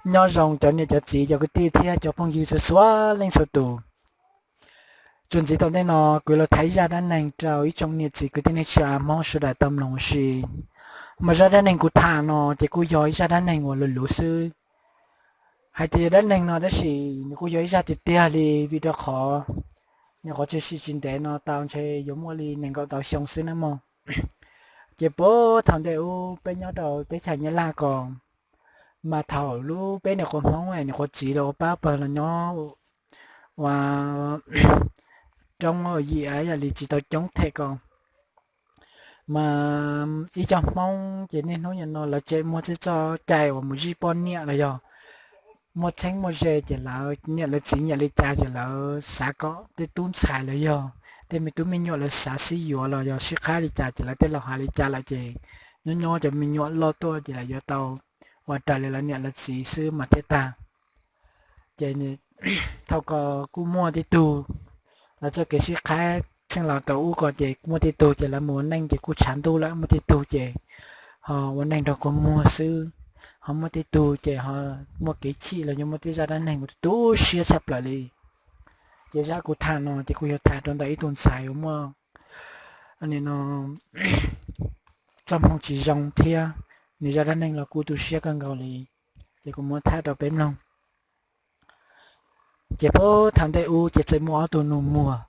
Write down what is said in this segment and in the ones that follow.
Nyob zoo cov niam cov txiv cov kwv tij thiab cov phooj ywg txhua txhua leej txhua tus. Txuas ntxiv tom ntej no kuv los tham ib zaj dab neeg rau ib tsoom niam txiv kwv tij neej tsa Hmoob sawv daws tau mloog ua si. Mas zaj dab neeg kuv tham no ces kuj yog ib zaj dab neeg uas luv luv xwb. Hais tias yog dab neeg no tab sis nws kuj yog ib zaj tiag tiag li vim rau qhov nyuam qhuav tshwm sim tsis ntev no tau ntshe yuav muaj li nees nkaum tau xyoo xwb nawb mog. Ces puag thaum ntej ub peb nyob rau teb chaws Nyab Laj ko, mas thaum lub peb nyuam qhuav Hmoob nyuam qhuav tsiv los ua pab pawg los nyob ua roob yim yam li tsis tau coob them ko, mas ib co Hmoob ces niaj hnub nim no lawv tseem muaj txoj cai uas mus zij poj niam los yog muaj txheeb muaj ze ces lawv niam lawv txiv nyiam li cas ces lawv xav kom tej tub ntxhais los yog tej me tub me nyuam lawv xav sib yuav los yog sib qhaib li cas ces lawv tej laus hais li cas lawm ces nyob nyob cov me nyuam loj tuaj ces lawv yuav tau ua raws li lawv niam lawv txiv xwb mas thiaj tag. Ces thaum ko kuj muaj tej tug, lawv txoj kev sib qhaib txheej laus thaum ub ko ces muaj tej tug ces lawv mus ua neej ces kuj tshav ntuj lawm, muaj tej tug ces ho ua neej nrog kua muag xwb, ho muaj tej tug ces ho muaj kev chim los yog muaj tej zaj dab neeg uas tu siab tshaj plaws li. Ces zaj kuv tham no ces kuj yog tham rau ntawm ib tug ntxhais uas muaj txoj hmoo tsis zoo thiab nws zaj dab neeg los kuj tu siab kawg nkaus li, ces kuv muab tham rau peb mloog. Ces puag thaum ntej ub ces txawm muaj ob tug nus muag,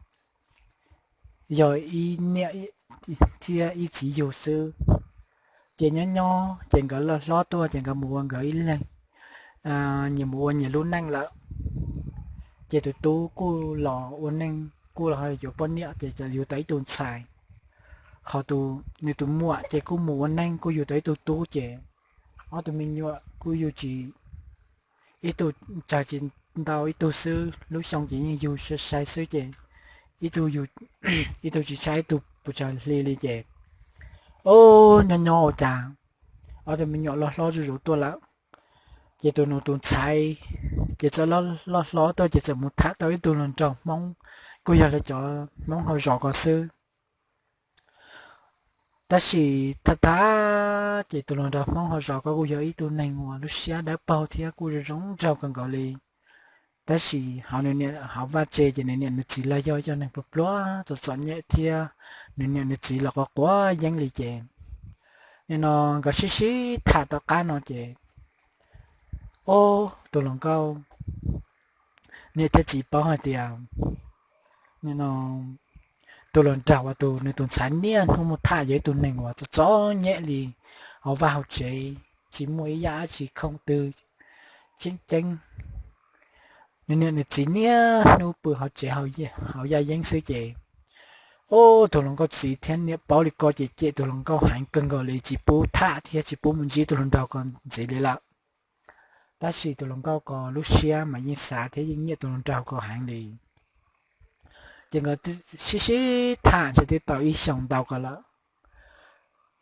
yog ib niam thiab ib txiv yug xwb. Ces nyob nyob ces nkawd loj hlob tuaj ces nkawd mus ua nkawd ib leeg, nyias mus ua nyias lub neej lawm. Ces tus tub kuj los ua neej kuj los yuav poj niam ces yug tau ib tug ntxhais. Ho nws tus muam ces kuj mus ua neej kuj yug tau ib tug tub ces ob tug me nyuam kuj yug tsis, ib tug tsawg tsis ntau ib tug xwb, lub xyoo ces yeej yug sai sai xwb ces ib tug tsis tshaj ib tug puas tsawg hli li ces ub nyob nyob ua cas ob tug me nyuam loj hlob zuj zus tuaj lawm. Ces tus nus tus ntxhais ces txawm loj hlob tuaj ces txawm mus tham tau ib tug hluas nraug Hmoob, kuj yog lawv cov Hmoob hauv zos ko xwb. Tab sis tham tham ces tus hluas nraug Hmoob hauv zos ko kuj yog ib tug neeg uas lub siab dawb paug thiab kuj zoo zoo nraug kawg nkaus li. Tab sis hauv nws niam hauv vaj tse ces nws niam nws txiv los yog ib co neeg pluag pluag txom txom nyem thiab nws niam nws txiv los quav quav yeeb li ces nim no nkawd sib sib tham tom qab no ces ub tus hluas nkauj niam thiab txiv paub hais tias nim no tus hluas nraug uas tus nws tus ntxhais niaj hnub mus tham yog ib tug neeg uas txom txom nyem li, hauv vaj hauv tsev tsis muaj ib yam dab tsi khoom twg tseem ceeb. Nws niam nws txiv niaj hnub pw hauv tsev hauv yaj yeeb xwb ces ub tus hluas nkauj txiv thiab niam paub li ko ces cem tus hluas nkauj heev kawg nkaus li tsis pub tham thiab tsis pub mus ntsib tus hluas nraug ko ntxiv li lawm. Tab sis tus hluas nkauj ko lub siab mas yeej xav thiab yeej nyiam tus hluas nraug ko heev li. Ces nkawd sib sib tham ntshe twb tau ib xyoos ntau ko lawm.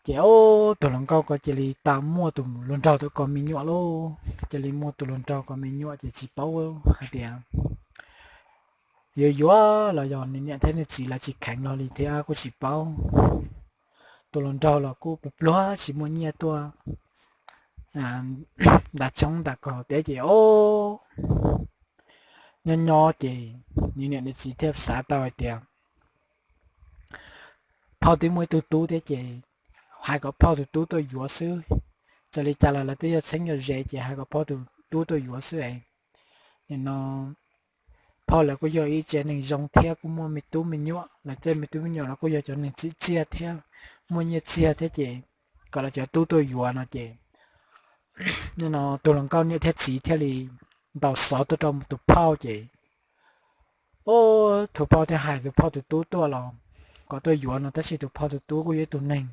Ces ub tus hluas nkauj ko cia li tau muaj tus hluas nraug ntawd ko me nyuam lauj, cia li muaj tus hluas nraug ko me nyuam ces tsis paub hais tias yuav yuav los yog nws niam thiab nws txiv lawv tsis kheev los li thiab kuj tsis paub. Tus hluas nraug los kuj pluag pluag tsis muaj nyiaj tuaj ntas tshoob ntas kos thiab ces ub nyob nyob ces nws niam nws txiv thiaj xav tau hais tias phauj twb muaj ib tug tub thiab ces hais kom phauj tus tub tuaj yuav xwb. Txawm li cas los lawv twb yog txheeb yog ze ces hais kom phauj tus tub tuaj yuav xwb es nim no phauj lawv kuj yog ib tsev neeg zoo thiab kuj muaj me tub me nyuam, lawv tej me tub me nyuam los kuj yog cov neeg txim txiaj thiab muaj nyiaj txiag thiab ces kom lawv cov tub tuaj yuav no ces nim no tus hluas nkauj niam thiab txiv thiaj li ntaus xov tuaj rau tus phauj ces ub tus phauj thiaj hais tus phauj tus tub tuaj los kom tuaj yuav no tab sis tus phauj tus tub kuj yog ib tug neeg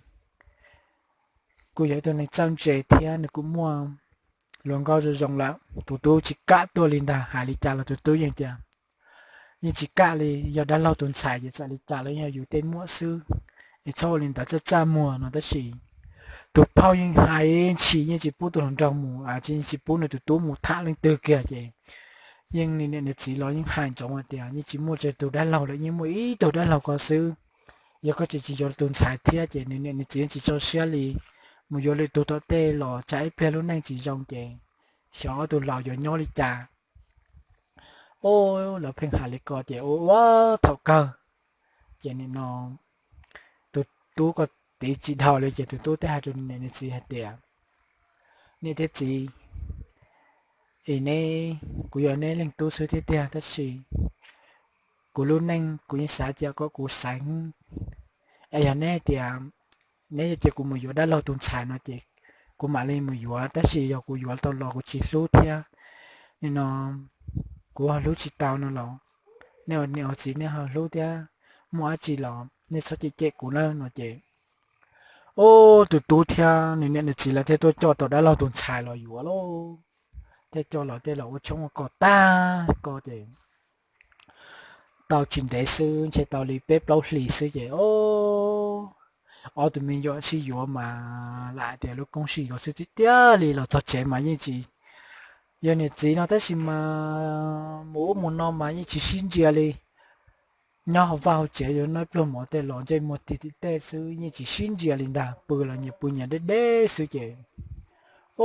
kuj yog ib tug neeg txawj ntse thiab nws kuj muaj hluas nkauj zoo zoo lawm. Tus tub tsis kam tuaj li ntag, hais li cas los tus tub yeej tias yeej tsis kam li, yog dab laug tus ntxhais ces txawm li cas los yeej yog yus tej muam xwb es txhob ua li ntawd txaj txaj muag no tab sis tus phauj yeej hais ntshis yeej tsis pub tus hluas nraug mus, tsis pub nws tus tub mus tham leej twg kiag ces yeej nws niam nws txiv los yeej hais ntsoov hais tias yeej tsis muaj tsawg tus dab laug lawm, yeej muaj ib tug dab laug ko xwb. Yog koj tseem tsis yuav tus ntxhais thiab ces nws niam nws txiv yeej tsis tso siab li, mus yuav lwm tus tom tej los tsam ib pliag lub neej tsis zoo ces xyov ob tug laus yuav nyob li cas. Ua lawv pheej hais li ko ces ua ua thaum kawg ces nim no tus tub ko tiv tsis dhau li ces tus tub thiaj hais rau nws txiv hais tias, niam thiab txiv, es neb, kuv yog neb leej tub xwb thiab tiag tab sis kuv lub neej kuv yeej xav cia kom kuv xaiv. Es yog neb tias neb cia kuv mus yuav dab laug tus ntxhais no ces kuv mam li mus yuav, tab sis yog kuv yuav tau los kuv tsis hlub thiab, nim no kuv ho hlub tsis tau no los nej ua niam ua txiv nej ho hlub thiab, muaj dab tsi los nej txhob cem cem kuv na no ces ub tus tub thiab nws niam nws txiv lawv thiaj tuaj coj tau dab laug tus ntxhais los yuav lauj. Thiaj coj los tej los ua tshoob ua kos tag ko ces tau tsis ntev xwb ntshe tau li peb plaub hlis xwb ces ob tug me nyuam sib yuav mas lam hais tias lub koob sib yuav xwb tiag tiag li. Los txog tsev mas yeej tsis, yog niam txiv no tab sis mas mus ub mus no mas yeej tsis sib ntsia li. Nyob hauv vaj hauv tsev yuav noj pluag mov tej los ntsej muag tig tim tej xwb yeej tsis sib ntsia li ntag, pw los nyias pw nyias deb deb xwb ces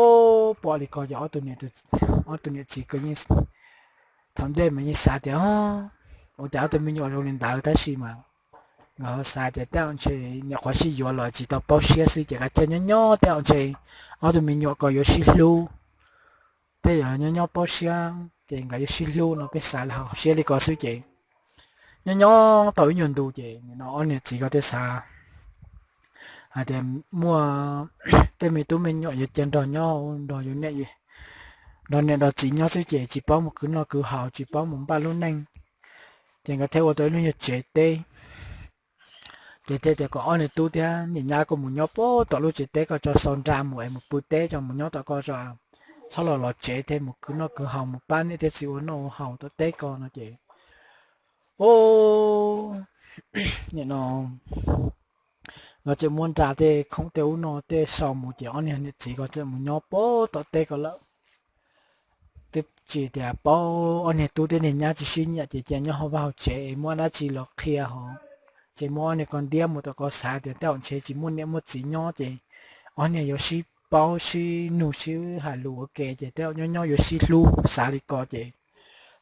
ub pom li ko ces ob tug niam txiv ko yeej, thaum ntej mas yeej xav tias ua cas ob tug me nyuam zoo li ntawd tab sis mas nkawd ho xav tias tej zaum ntshe nyuam qhuav sib yuav los tsis tau paub siab xwb ces kav cia nyob nyob tej zaum ntshe ob tug me nyuam ko yuav sib hlub. Tej zaum nyob nyob paub siab ces nkawd yuav sib hlub no peb xav hauv siab li ko xwb ces nyob nyob tau ib nyuag ntu ces nim no ob niam txiv ko thiaj xav hais tias muaj tej me tub me nyuam yuav cia nrog nyob nrog yus niam, nrog niam nrog txiv nyob xwb ces tsis paub mus khwv noj khwv haus tsis paub mus npaj lub neej, ces nkawd thiaj ua tau ib lub nyuag tsev teb. Ces thiaj tias kom ob niag tub thiab niag nyab ko mus nyob puag tom lub tsev teb ko tso, sau nra mus es mus pw teb tso, mus nyob tom ko tso, txhob los los tsev thiab, mus khwv noj khwv haus mus pab niam thiab txiv ua noj ua haus tom teb ko no ces ub nim no nkawd txawm muab nra tej khoom tej ub no tej sau mus ces ob niag niam txiv ko txawm mus nyob puag tom teb ko lawm. Twb tsis tias paub ob niag tub thiab niag nyab tsis sib nyiam ces cia nyob hauv vaj hauv tsev es muaj dab tsi los qhia hos, ces muab ob niag ko ntiab mus tom ko xav tias tej zaum ntshe tsis muaj niam muaj txiv nyob ces ob niag yuav sib paub sib nug sib hais lus ua ke ces tej zaum nyob nyob yuav sib hlub xav li ko ces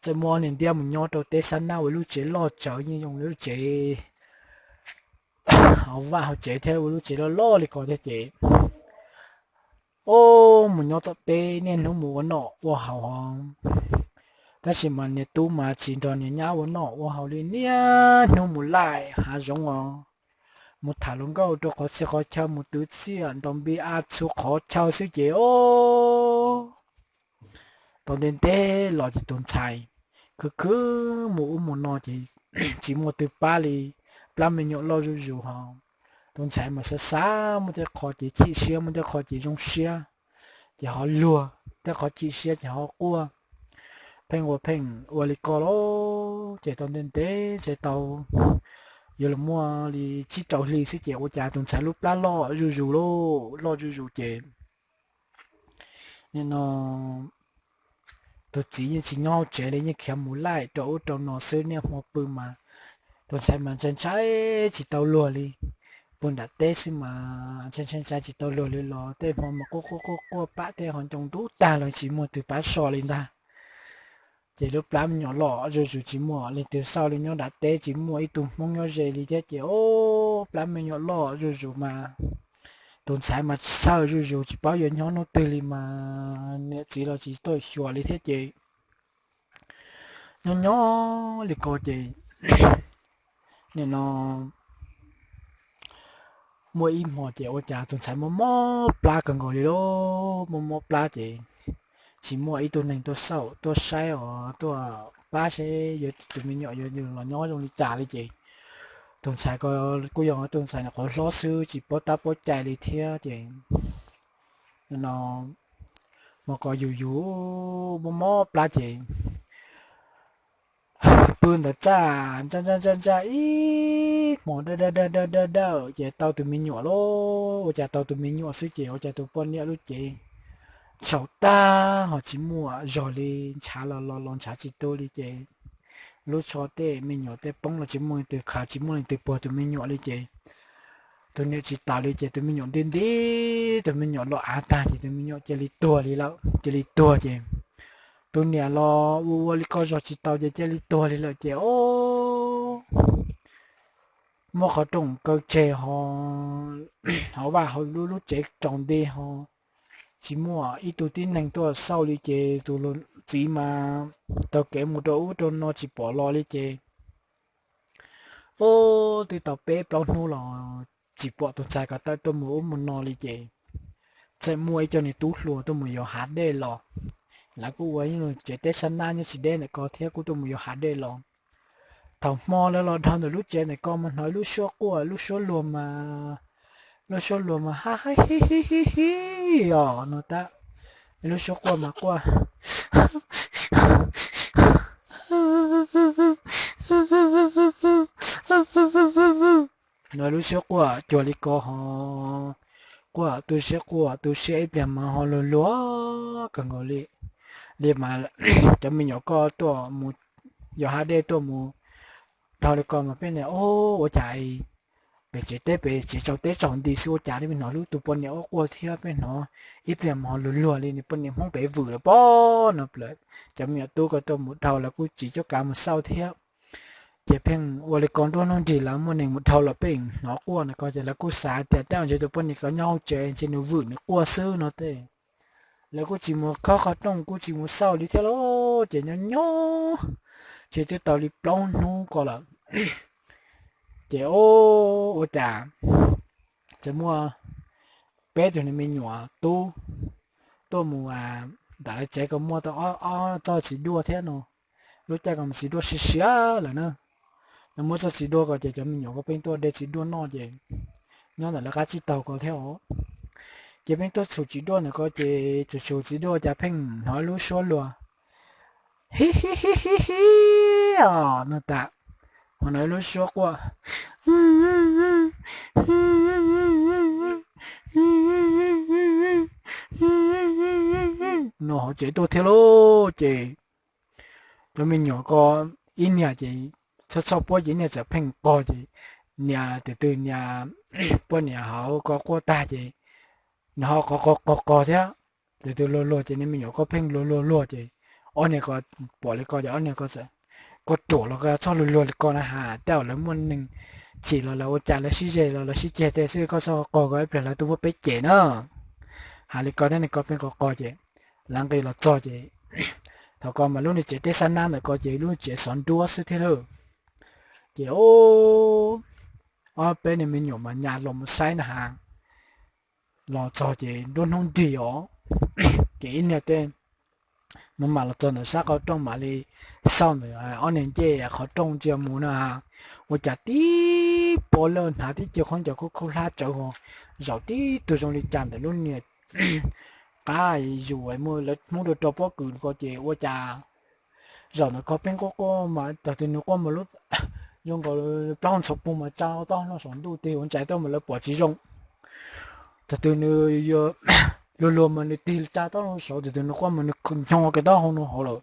txawm muab ob niag ntiab mus nyob rau teb xab nab ua lub tsev loj tsawv yeej zoo li lub tsev hauv vaj hauv tsev thiab ua lub tsev loj loj li ko thiab ces ub mus nyob tom teb niaj hnub mus ua noj ua haus hos, tab sis mas niag tub mas tsis nrog niag nyab ua noj ua haus li, niaj hnub mus laij hav zoov os, mus tham hluas nkauj rau qhov txhia qhov chaw, mus twv txiaj ntaus npis a txhua qhov chaw xwb ces ub tau ntev ntev los ces tus ntxhais khwv khwv mus ub mus no ces tsis muaj twg pab li, plab me nyuam loj zuj zus hos. Tus ntxhais mas xav xav muaj tej qho ces chim siab, muaj tej qho ces zoo siab, ces ho luag, tej qhov chim siab ces ho quaj, pheej ua pheej ua li ko lauj. Ces tau ntev ntev ces tau yuav los muaj li tsib rau hli xwb ces ua cas tus ntxhais lub plab loj zuj zus lauj, loj zuj zus ces nim no tus txiv yeej tsis nyob hauv tsev li, yeej khiav mus laij rau ub rau no xwb, niaj hmo pw mas tus ntxhais mas ntshai ntshai tsis tau luag li. Pw nram teb xwb mas ntshai ntshai ntshai tsis tau luag li los tej hmo mas quaj quaj quaj quaj pam tej ho ncoo ntub tag los tsis muaj twg pab so li ntag. Ces lub plab me nyuam loj zuj zus tsis muaj leej twg xauj li, nyob nram teb tsis muaj ib tug Hmoob nyob ze li thiab ces ub plab me nyuam loj zuj zus mas tus ntxhais mas txhawj zuj zus tsis paub yuav nyob hnub twg li mas niam txiv los tsis tuaj xyuas li thiab ces nyob nyob li ko ces nim no muaj ib hmo ces ua cas tus ntxhais mob mob plab kawg nkaus li lauj, mob mob plab ces tsis muaj ib tug neeg tuaj xauj tuaj saib os tuaj pab seb yuav tus me nyuam yuav los nyob zoo li cas li ces tus ntxhais ko kuj yog tus ntxhais nyuam qhuav hlob xwb tsis paub tab paub cai li thiab ces no hmo ko yus yus mob mob plab ces pw ntawd txaj ntsaj ntsaj ntsaj ntsaj ib hmo dawj dawj dawj dawj dawj ces tau tus me nyuam lauj. Ua cas tau tus me nyuam xwb ces ua cas tus poj niam lub cev tsaus tag ho tsis muaj zog li, ntshav los los los ntshav tsis tu li ces lub tsho tej me nyuam tej poob los tsis muaj leej twg khaws tsis muaj leej twg puag tus me nyuam li ces tus niam tsis tawm li ces tus me nyuam nti nti, tus me nyuam los av tag ces tus me nyuam cia li tuag li lawm, cia li tuag ces tus niam los ua ua li ko zog tsis tau ces cia li tuag li lawm ces o, muaj qhov rooj kaw tseg ho, hauv vaj hauv lub lub tsev tsaus nti ho, tsis muaj ib tug tib neeg tuaj xauj li ces tus txiv mas taug kev mus rau ub rau no tsis pom los li ces o, twb tau peb plaub hnub los tsis pom tus ntxhais ko tawm tuaj mus ub mus no li ces txawm muaj ib co niag tub hluas tuaj mus yos hav dej los. Lawv kuj ua ib lub tsev teb sab nab nyob tsis deb ntawm ko thiab kuj tuaj mus yos hav dej los. Thaum hmo lawv los dhau ntawm lub tsev ntawm ko mas hnov ib lub suab quaj, lub suab luag mas, lub suab luag mas ha ha hi hi hi hi os no tab, ib lub suab quaj mas quaj no, lub suab quaj cuag li ko ho, quaj tu siab quaj tu siab ib pliag mas ho luag luag kawg nkaus li. Li mas cov me nyuam ko tuaj mus yos hav dej tuaj mus dhau li ko mas peb nim o, ua cas pem tsev teb pem tsev tsaus teb tsaus nti xwb ua cas peb hnov lub tus poj niam quaj quaj thiab peb hnov ib pliag mas ho luag luag li, nws poj niam Hmoob pem vwm lawm pob no plaws. Cov me nyuam tub ko tuaj mus dhau lawv kuj tsis cuab kav mus xauj thiab. Ces pheej ua li ko nruab hnub nrig lawv muaj neeg mus dhau los pheej hnov quaj no ko ces lawv kuj xav tias tej zaum ntshe tus poj niam ko nyob hauv tsev ntshe nws vwm nws quaj xwb no tes. Lawv kuj tsis mus khob qhov rooj kuj tsis mus xauj li thiab lauj, ces nyob nyob ces twb tau li plaub hnub ko lawm. Ces o, ua cas txawm muaj peb tug niag me nyuam tub tuaj mus, ntawm lawv tsev ko muaj tau ob txoj txiv duaj thiab no. Lub caij ko mas txiv duaj siav siav lawm na. Lawv muab txoj txiv duaj ko ces cov me nyuam ko pheej tuaj de txiv duaj noj ces nyob ntawm lawv qab tsib taug ko thiab os. Ces pheej tuaj txhum txiv duaj ntawm ko ces txhum txhum txiv duaj cas pheej hnov ib lub suab luag hi hi hi hi hi os no tas, ho hnov ib lub suab quaj no hauv tsev tuaj thiab lauj. Ces cov me nyuam ko ib niag ces txhob txhob puab ces ib niag txawm pheej qog ces nias tus twg nias poj niam hauv ko quaj tag ces nws ho qog qog qog qog thiab. Tus twg luag luag ces niag me nyuam ko pheej luag luag luag ces ob niag ko pom li ko ces ob niag ko txawm kua ruam los ko txhob luag luag li ko na has, tej zaum lawv muaj neeg chim los lawv ua cas lawv sib ze los lawv sib ceg tej xwb, koj txhob qog ko ib pliag lawv tuaj muab peb cem na. Hais li ko thiab niag ko pheej qog qog ces lawv nqis los txog ces thaum ko mas lub niag tsev teb xab nab ntawm ko ces lub tsev xov nruab xwb thiab lauj. Ces ob peb niag me nyuam mas nyas los mus saib na has. Los txog ces nruab hnub nrig os, ces ib niag tej no mam los txog ntawm sab qhov rooj mam li xauj ntawm ob niag ncej qhov rooj ntsia mus na, ua cas tib pob lawj hnav tib co khaub ncaws khaub khaub hlab tsawv ho zaum tib tug zoo li cas ntawm lub niag qab yus muaj lawv hmoob rau rau pob kws ko ces ua cas zaum ntawm ko pheej quaj quaj mas thaum twg nws quaj mas lub zoo nkaus plaub ntxhov pug mas tsa taub hau saum ntuj tig ua ntsais tuaj mas lawv pom tsis zoo. Thaum twg nws luag luag mas nws tig tsa taub hau saud, thaum twg nws quaj mas nws nyo kiag taub hau no hauv lawm,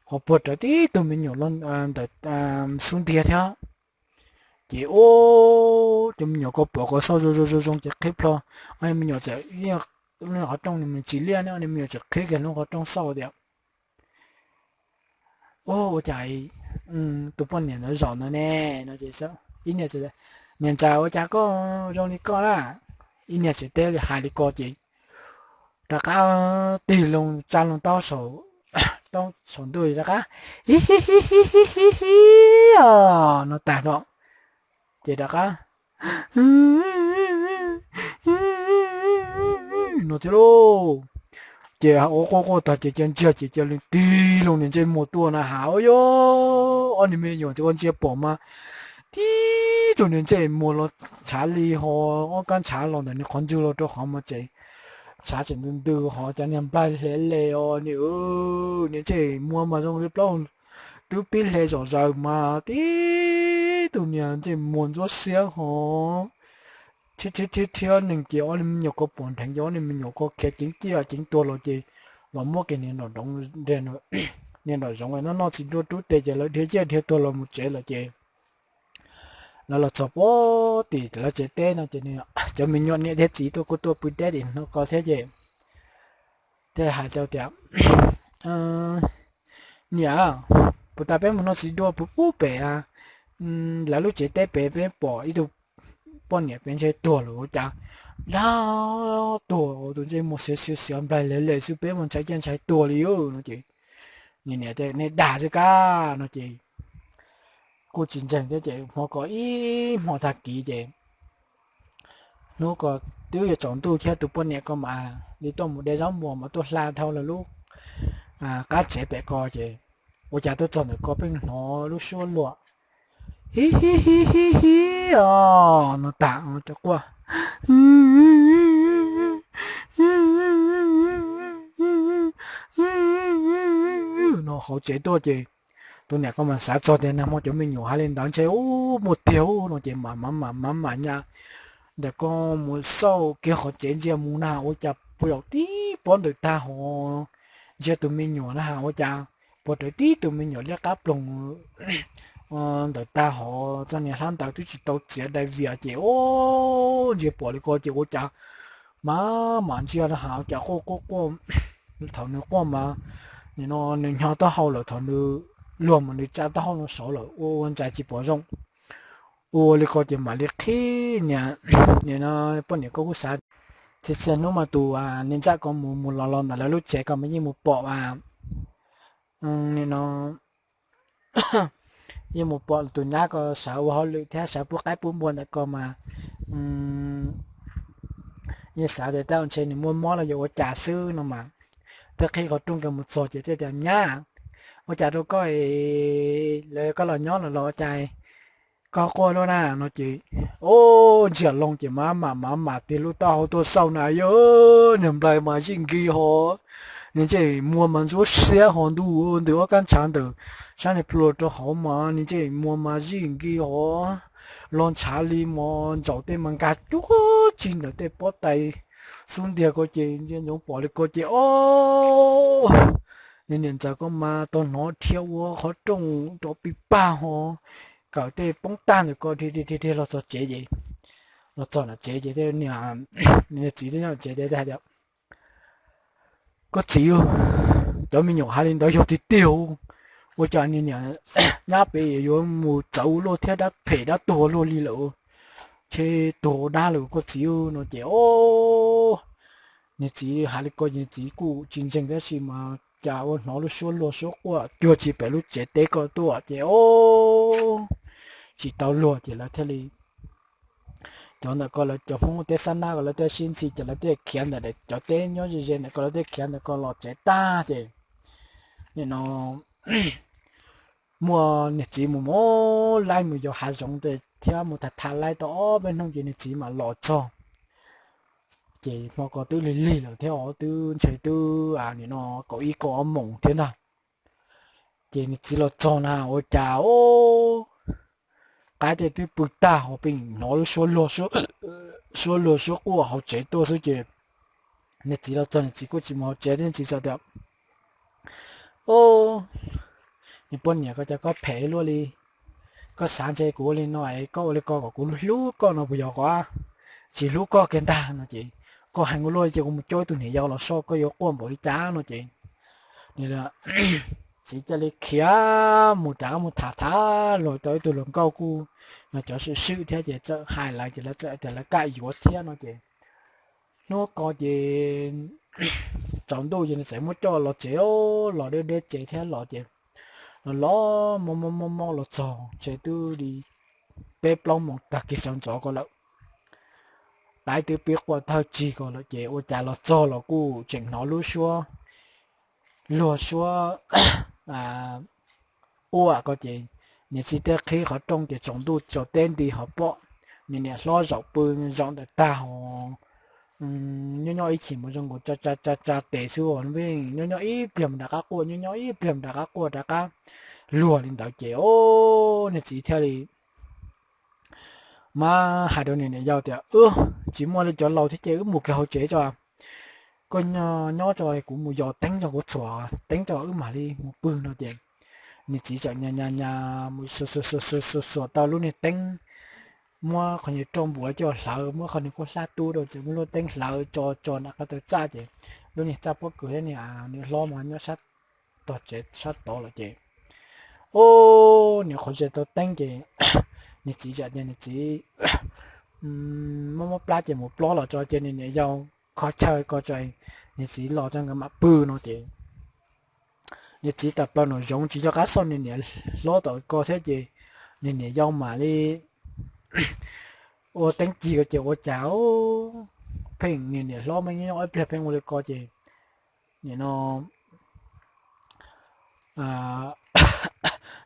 ho puag rawv tib tug me nyuam ntawm xub ntiag thiab. Ces ub, cov me nyuam ko pom ko xauj zoo zoo zoo zoo ces qhib plho, ob niag me nyuam txawm, qhov rooj nws tsis liaj ne, ob niag me nyuam txawm qhib kiag lub qhov rooj xauj tias, ub, ua cas tus poj niam ntawd zaum ntawd ne no ces ib niag, niam ntxawm ua cas koj zoo li koj na, ib niag tseem teb li hais li ko ces rov qab tig loo tsa loo taub saum ntuj rov qab hi hi hi hi hi hi hi os no tag no, ces rov qab no thiab lauj. Ces ua quaj quaj tag ces cia ntsiag ces cia li tig loo niag ntsej muag tuaj na has, ua yog ob niag me nyuam ces ua ntsia pom mas tib tug niag ntsej muag los ntshav li ho, ob kab ntshav los ntawm nws qhov ntswg los rau qhov mas tseem ntshav tseem ntws ntws ho cov niag nplaig hle le os, niag ntsej muag mas zoo li plaub twb pib hle zom zaws mas tib tug niag ntsej muag ntxuab xiab ho rhiab rhiab rhiab neeg ces ob niag me nyuam ko pom nrheev ces ob niag me nyuam ko khiav ceev ciaj ceev tuag los ces los muab kiag niag nraum zoov noj noj txiv nruab rub tes ces lawv dhia ciaj dhia tuag los mus tsev lawm ces Lawv los txog pem tim lawv tsev teb no ces cov me nyuam niam thiab txiv tuaj kuj tuaj pw deb tim no ko thiab ces thiaj hais rau tias, Niam, puas tas peb mus noj txiv duaj pub pub pem lawv lub tsev teb pem, peb pom ib tug poj niam pem ntshe tuag lawm ua cas, lag tuag tus ntsej muag xiav xiav xiav nplaig le le xwb, peb mas ntshai cia ntshai tuag li no ces, Niam, nej dag xwb kab no ces kuj tsis ntseeg thiab ces hmo ko ib hmo tag kis ces hnub ko twb yuav tsaus ntuj thiab, tus poj niam ko mas li tuaj mus de zaub mos mas tuaj hla dhau lawv lub qab tsev pem ko ces ua cas tuaj txog ntawm ko pheej hnov lub suab luag hi hi hi hi hi os no tas quaj no hauv tsev tuaj ces tus niam ko mas xav txog tias nag hmo cov me nyuam hais li ntawd ntshe ub muaj tiag ub no ces mam mam mam mam nyas ntawm ko mus xauj kiag qhov tsev ntsia mus na ua cas puas yaum tib pob ntawm tag hov, ntsia tus me nyuam na ua cas puas raws tib tus me nyuam liab qab ploog ntawm tag hov, txoj niag hlab ntaws twb tsis tau txiav dai vias ces ub ntsia pom li ko ces ua cas mam mam ntsia na has ua cas quaj quaj quaj, thaum nws quaj mas nim no nws nyo taub hau lawm, thaum nws luag mas nws tsa taub hau no saud lawm ua ua ntsais tsis pom zoo. Ua li ko ces mam li qhib niam, nim no poj niam ko kuj xav txhia txhia hnub mas tus niag ntxawm ko mus mus los los ntawm lawv lub tsev ko mas yeej mus pom nim no yeej mus pom tus nyab ko sawv ua hauj lwm thiab sawv pub qaib pub npua ntawm ko mas yeej xav tias tej zaum ntshe nws muaj mob los yog ua cas xwb no mas twb qhib qhov rooj ko mus txog ces thiaj tias, Nyab, ua cas rau koj es lawv koj los nyob los los ua cas koj quaj luaj na no ces, o, ntsia loo ces mam mam mam mam tig lub taub hau tuaj xauj na yog niag nplaig mas zij nkig hov, niag ntsej muag mas ntsuab siab hov, ntuj ntws ob kab ntshav ntawm sab niag plhu rau hauv mas niag ntsej muag mas zij nkig hov, los ntshav li mos ntsaum tej mas nkag cuag tsi ntawm tej pob tais xub ntiag ko ces ntsia ntsoov pom li ko ces o, niag niam ntxawm ko mas tau hnov dhia ua qhov rooj rov pig pag hov, kawm tej poob tag ntawm ko dhia dhia dhia los txog tsev ces, los txog nram tsev ces niag txiv twb nyob tsev ces hais tias, Koj txiv, cov me nyuam hais li ntawd yog tiag tiag, ua cas niag niam nyab pem yuav mus txawv ua luaj thiab dab phem dab tuag luaj li lawm, ntshe tuag ua dab lawm koj txiv no ces o, niag txiv hais li ko ces niag txiv kuj tsis ntseeg tab sis mas cas ua hnov lub suab luag suab quaj cuag tsis pem lub tsev teb ko tuaj ces o, tsis tau luag ces lawv thiaj li, cov ntawm ko lawv cov Hmoob teb xab nab ko lawv thiaj sib ntxhi ces lawv thiaj khiav ntawm cov teb nyob ze ze ntawm ko lawv thiaj khiav ntawm ko los tsev tag ces nim no muaj niag txiv mus mus laij mus yos hav zoov thiab mus tham tham laij tau ob peb hnub ces niag txiv mam los txog. Ces hmo ko twb lig lig lawm thiab os, twb ntshe twb nim no kaum ib kaum ob moos thiab ntag. Ces niag txiv los txog na ua cas o, qaib tej twb pw tag hauv, pheej hnov lub suab luag, suab luag suab quaj hauv tsev tuaj xwb ces niag txiv los txog niag txiv kuj tsis mus hauv tsev thiab, niag txiv txawm tias, O, niag poj niam ko cas koj phem luaj li, koj xav ntshe kuv ua li no es koj ua li ko kom kuv hlub koj no puas yog, kuv tsis hlub koj kiag ntag no ces koj heev ua luaj li ces kuv mus coj ib tug niam yau los soj koj yuav quaj npaum li cas no ces niag txiv cia li khiav mus rov qab mus tham tham luag rau ib tug hluas nkauj kuj yog cov swm swm thiab ces txawm hais lawv ces lawv txawm tias lawv kam yuav thiab no ces hnub ko ces tsaus ntuj ces nws txawm muab coj los tsev, los deb deb tsev thiab los ces los los mob mob mob mob los txog ntshe twb li peb plaub moos tag kis sawv ntxov ko lawm. Qaib twb pib quaj thawj tsig ko lawm ces ua cas los txog los kuj tseem hnov lub suab luag suab quaj ko ces niag txiv thiaj qhib qhov rooj ces tsaus ntuj tsaus teb nti ho pom niag niam hlob zaum pw zaum ntawm tag hov, nyob nyob ib chim mus zoo nkaus tsa tsa tsa tsa tes xwb, nyob nyob ib pliag mus rov qab quaj, nyob nyob ib pliag mus rov qab quaj rov qab luag li ntawd ces o, niag txiv thiaj li mas hais rau niag niam yau tias, Wb tsis muaj li cov laus thiab ces wb mus kiag hauv tsev tso, koj nyob tso kuv mus yos teeb tso, kuv txhuam teeb tso wb mam li mus pw no ces niag txiv txawm nyas nyas nyas mus xuas xuas xuas xuas xuas xuas tau lub niag teeb muab qhov niag roj npuav coj hlawv, muab qhov niag khaub hlab tub rau ces muab lub teeb hlawv tso tso nram qab taw txaj ces lub niag txaj pob kws thiab niag niam hlob mas nyob sab tog tsev sab tod lawm ces, o, niag qhuav ze tau teeb ces niag txiv txawm tias niag txiv muab muab plab ces mus plob los tso ces niag niam yau kho chaw ko tso, niag txiv los tso nkawd mam pw no ces niag txiv tawm plaws nraum zoov tsis nco qab xauj niag niam hlob tom ko thiab ces niag niam yau mam li ua teeb ci ko ces ua cas pheej niag niam hlob me nyob ib pliag pheej ua li ko ces nim no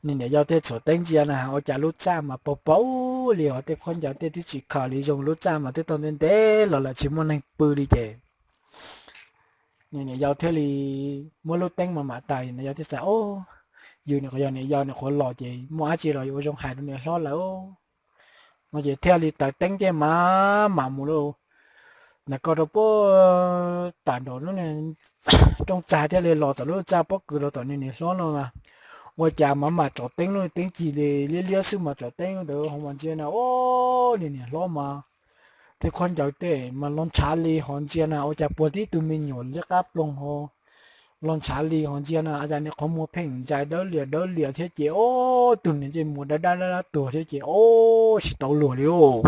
niag niam yau tej txhuam teeb ntsia na ua cas lub txaj mas paug paug li os, tej khaub ncaws tej twb tsis khaws li zoo, lub txaj mas twb tau ntev ntev los lawm tsis muaj neeg pw li ces niag niam yau thiaj li muab lub teeb mas mam tais, niam yau thiaj xav, o, yus nim qhuav yog niam yau nim qhuav los ces muaj dab tsi los yuav ua zoo hais rau niam hlob lawm no ces thiaj li taws teeb ces mam mam mus lawm ntawm ko rau puag tam nraum lub rooj txag thiaj li los tom lub txaj pob kws los tom niag niam hlob no mas ua cas mam mam tsom teeb lub teeb ci li liab liab xwb mas tsom teeb ntawd ho mas ntsia na, o, niag niam hlob mas tej khaub ncaws tej mas los ntshav li ho ntsia na ua cas puag tib tug me nyuam liab qab ploog ho los ntshav li ho ntsia na cas niag qhov muag pheej ntsais dawb lias dawb lias thiab ces, o, tug niag ntsej muag dawb dawb dawb tuag thiab ces, o, tsis tau luag li os.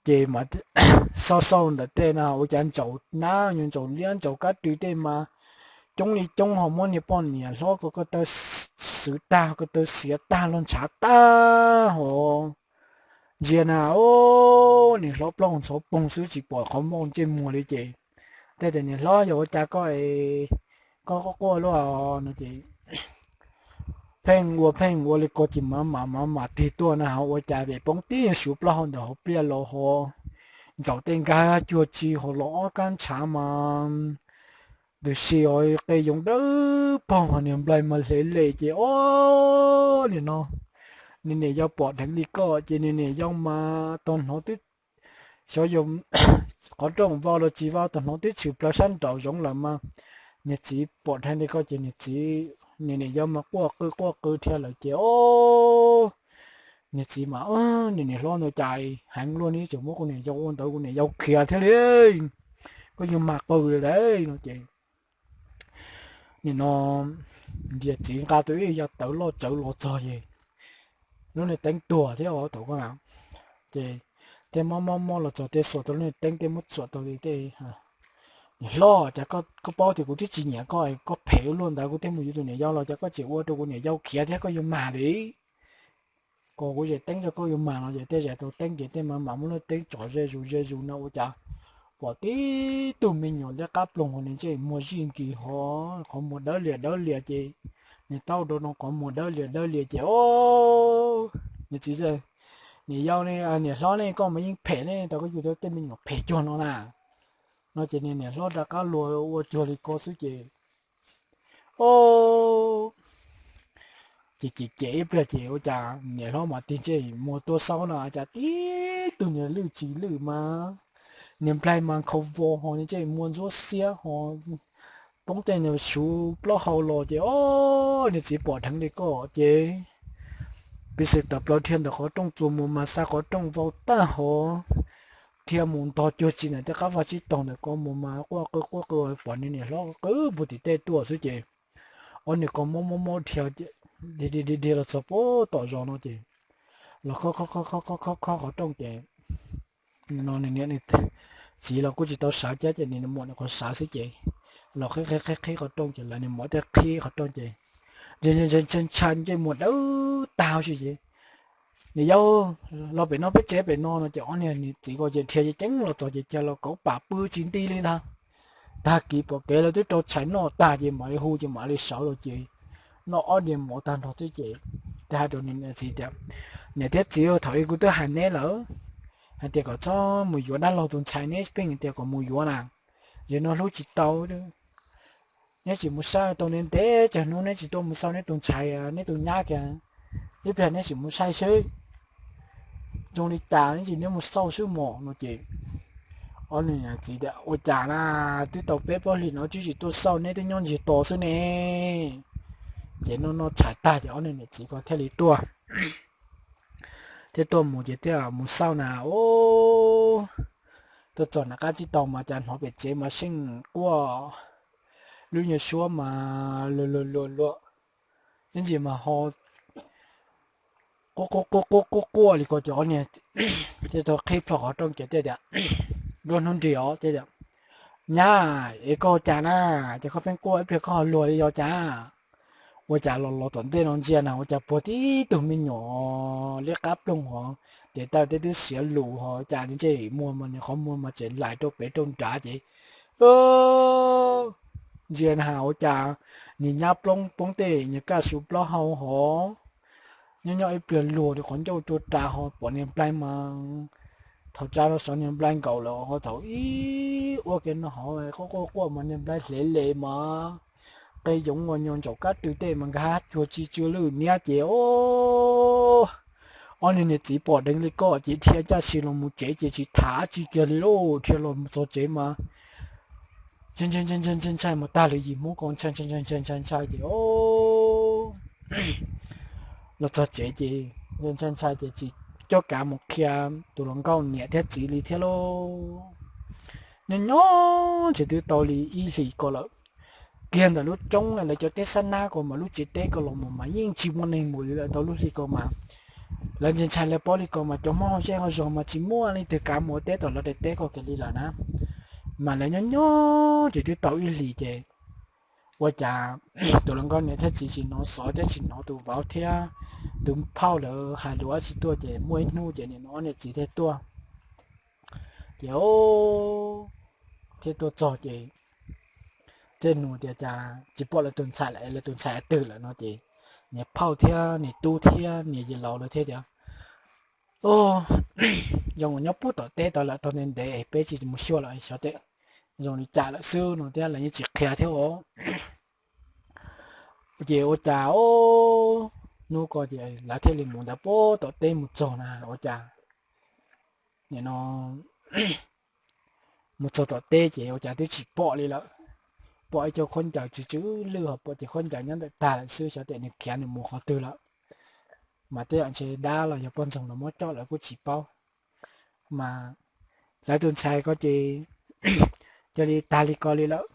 Ces mas xauj xauj ntawm tej na ua cas ntsaum nab nyuag ntsaum liab ntsaum kab rwg tej mas coob li coob ho muab niag poj niam hlob ko ko taw xwv tag ko taw xiav tag los ntshav tag ho ntsia na, o, niag hlob plaub ntxhov poog xwb tsis pom qhov muag ntsej muag li ces thiaj tias niag hlob yog ua cas koj, koj quaj quaj luaj no ces pheej ua pheej ua li ko ces mam mam mam mam tig tuaj na ho ua cas vim poob tib suv plaub hau ntawm hauv pliaj los ho ntsaum tej nkag cuag tsi ho los ob kab ntshav mas tus si ho qe yoov dawb paug ho niag nplaig mas hle le ces, o, nim no niag niam yau pom dheev li ko ces niag niam yau mas tau hnov twb xyov yog qhov rooj vau los tsis vau tau hnov twb tshwm plaws sab nraum zoov lawm mas niag txiv pom dheev li ko ces niag txiv, niag niam yau mas quaj qw quaj qw dhia lawm ces, o, niag txiv mas, niag niam hlob ntawd cas heev luaj ne, tseem muab kuv niam yau ua ntawd kuv niam yau khiav thiab li, koj yuav mag qw li lawm no ces nim no niag txiv nqa tus ib yam tawv loj tsawv los txog ces lub niag teeb tuag thiab os thaum ko na ces tej mob mob mob los txog tej xuas tau lub niag teeb tej muab txhuam tau li tej, niam hlob cas koj paub tias kuv twb tsis nyiam koj, koj phem ua luaj ntawd kuv thiaj mus yuav tus niam yau los cas koj tseem ua rau kuv niam yau khiav thiab koj yuav mag li ko kuv zes teeb rau koj yuav mag no ces tej zes tau teeb ces tej mas mam muab lub teeb tsom ze zus ze zus no ua cas pom tib tug me nyuam liab qab ploog ho niag ntsej muag zij nkis ho qhov muag dawb lias dawb lias ces niag taub rau no qhov muag dawb lias dawb lias ces, o, niag txiv, niam yau ne, niam hlob ne, koj mas yeej phem ne, tau koj yug tau tej me nyuam phem cuag no na no ces niag niam hlob rov qab luag ua cuag li ko xwb ces, o, ces cem cem ib pliag ces ua cas niam hlob mas tig ntsej muag tuaj xauj no cas tib tug niag lwj tsis lwj mas niag nplaig mas nkhaus vos ho niag ntsej muag ntxuab xiab ho poob tej niag suv plaub hau los ces, o, niag txiv pom dheev li ko ces piv xwm tawm plaws dhia ntawm qhov rooj txuas mus mas xa qhov rooj vau tag hov dhia mus ntog cuag tsis ntawm tej qab vaj tsib taug ntawm ko mus mas quaj qw quaj qw pom niag niam hlob qw puag tim tej tuaj xwb ces ob niag ko mob mob mob dhia dhia dhia los txog puag tom zos no ces los khob khob khob khob khob khob qhov rooj ces no niag txiv los kuj tsis tau sawv thiab ces niag muam nim qhuav sawv xwb ces los qhib qhib qhib qhib qhov rooj ces lawv niag muam thiaj qhib qhov rooj ces ntshai ntshai ntsej muag dawb tag huv si ces niam yau los pem no peb tsev pem no no ces ob niag niag txiv ko ces dhia ceev ceev los txog ces cia los kauv pam pw tsis nti li ntag. Tag kis pom kev lawv twb rau tshais noj tag ces mam li hu ces mam li sawv los ces noj ob niag mov tag nrho xwb ces thiaj hais rau niam txiv tias, niam thiab txiv, thaum ub kuv twb hais neb lawm hais tias kom txhob mus yuav dab laug tus ntxhais, neb pheej tias kom mus yuav na, yog no hlub tsis tau. Neb tsis mus saib tau ntev ntev tsawg hnub neb tsis tuaj mus xauj neb tus ntxhais neb tus nyab kiag, ib pliag neb tsis mus saib xwb, zoo li cas neb tsis neb mus xauj xwb mog no ces ob niag txiv tias ua cas na, twb tau peb plaub hlis no twb tsis tuaj xauj neb twb nyob ntsiag to xwb ne. Ces noj noj tshais tag ces ob niag niam txiv ko thiaj li tuaj. Thiaj tuaj mus ces thiaj mus xauj na, o, tuaj txog nram qab tsib taug mas cas hnov pem tsev mas seej quaj, lub nyuag suab mas luag luag luag luag, ib ntsis mas ho quaj quaj quaj quaj quaj li ko ces ob niag thiaj tau qhib plho qhov rooj ces thiaj tias, nruab hnub nrig os, thiaj tias, nyab, es koj ua cas na, ces koj pheej quaj ib pliag koj ho luag li yog cas? Ua cas los los tom ntej no ntsia na ua cas puag tib tug me nyuam liab qab ploog hov, tes taw tej twb siav lus hov, cas ntsej muag mas nws qhov muag mas tseem lais rau pem rau nrad ces ntsia na ua cas nws nyab ploog poob tej nyuag kaj su plaub hau hov, nyob nyob ib pliag luag li qhov ncauj rua ras ho pom niag nplaig mas thaum tsa rau saum niag nplaig nkaus lawm ho thaum ib ua ke no hov quaj quaj quaj mas niag nplaig hle le mas qe yoov ua nyuag ntsaum kab rwg tej mas nkag cuag tsi tsw lwj niab ces o, ob niag niam txiv pom deev li ko ces dhia caj si los mus tsev ces tsis tham tsi kiag li lauj, dhia los txog tsev mas ntshai ntshai mus tag lawm yim hmoob ko ntshai ntshai ntshai ntshai ntshai ces o, los txog tsev ces ntshai ntshai ces tsis coj kav mus qhia tus hluas nkauj niam thiab txiv li thiab lauj. Nyob nyob ntshe twb tau li ib hlis ko lawm, kiag ntawm lub roob lawv cov teb xab nab ko mas lub tsev teb ko los mus mas yeej tsis muaj neeg mus li lawm tau lub hli ko mas lawv ntshai ntshai lawv paub li ko mas cov hmoob hauv zej hauv zos mas tsis muaj leej twg kav mus ua teb tom lawv daim teb ko kiag li lawm na. Mas lawv nyob nyob ces twb tau ib hlis ces ua cas tus hluas nkauj niam thiab txiv tsis hnov xov thiab tsis hnov tus vauv thiab tus phauj lawv hais lus dab tsi tuaj ces muaj ib hnub ces nim no ob niam txiv thiaj tuaj ces thiaj tuaj txog ces thiaj nug tias cas tsis pom lawv tus ntxhais lawm, lawv tus ntxhais twg lawm no ces niam phauj thiab niam tub thiab niam yawg laus lawv thiaj tias, o, zoo uas nyob puag tom teb tod lawm tau ntev ntev peb tsis mus xyuas lawm xyov tej zoo li cas lawm xwb no thiab lawv yeej tsis qhia thiab os. Ces ua cas o, hnub ko ces lawv thiaj li mus ntawd puag tom teb mus txog na ua cas nim no mus txog tom teb ces ua cas twb tsis pom li lawm. Pom ib co khaub ncaws tsw tsw lwj ho pom ces khaub ncaws nyob ntawm tag lawm xwb xyov tias nws khiav nws mus qhov twg lawm. Mas tej zaum ntshe dab los yog poj ntxoog los muab coj lawv kuj tsis paub. Mas lawv tus ntxhais ko ces cia li tag li ko li lawm.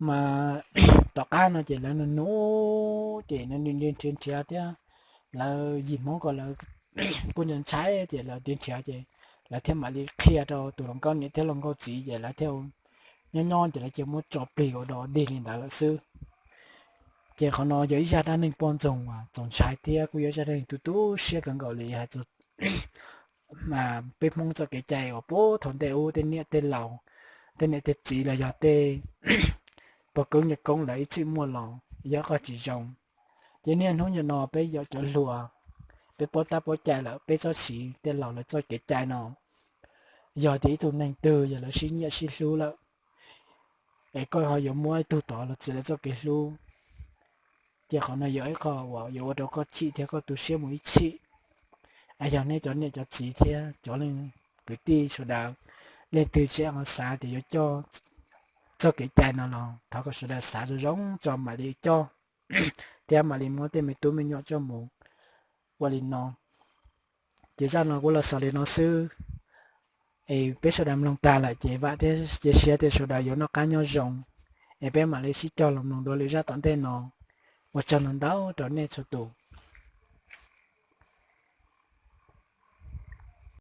Mas tom qab no ces lawv nug nug ces nrhiav nrhiav thiab lawv yim hmoob ko lawv kuj ntshai ntshai ces lawv nrhiav nrhiav ces lawv thiaj mam li qhia rau tus hluas nkauj niam thiab hluas nkauj txiv ces lawv thiaj nyob nyob ces lawv cia muab tso plig ua dog dig li ntawd lawm xwb. Ces qhov no yog ib zaj dab neeg poj ntxoog uas txaus ntshai thiab kuj yog ib zaj dab neeg tu tu siab kawg nkaus li hais tias peb hmoob txoj kev cai uas puag thaum ntej ub tej niam tej laus, tej niam tej txiv los yog tej pog koob yawg koob lawv ib txwm muaj los yog qhov tsis zoo. Ces niaj hnub nim no peb yog cov hluas, peb paub tab paub cai lawm peb txhob siv tej laus lawv txoj kev cai no. Yog tias ib tug neeg twg yog lawv sib nyiam sib hlub lawm, es koj ho yuav muab ib tug tod los txiav lawv txoj kev hlub, ces qhov no yog ib qho uas yuav ua rau koj chim thiab koj tu siab mus ib txhis. Yog nej cov niam cov txiv thiab cov leej kwv tij sawv daws, leej twg tseem ho xav tias yuav coj txoj kev cai no los thov kom sawv daws xav zoo zoo tso mam li coj, thiab mam li muab tej me tub me nyuam coj mus ua li no. Ces zaj no kuv los xaus li no xwb, es peb sawv daws mloog tag lawm ces vam thiab cia siab tias sawv daws yuav noj qab nyob zoo, es peb mam li sib cog los mloog dua lwm zaj tom ntej no. Ua tsaug ntau ntau rau nej txhua tus.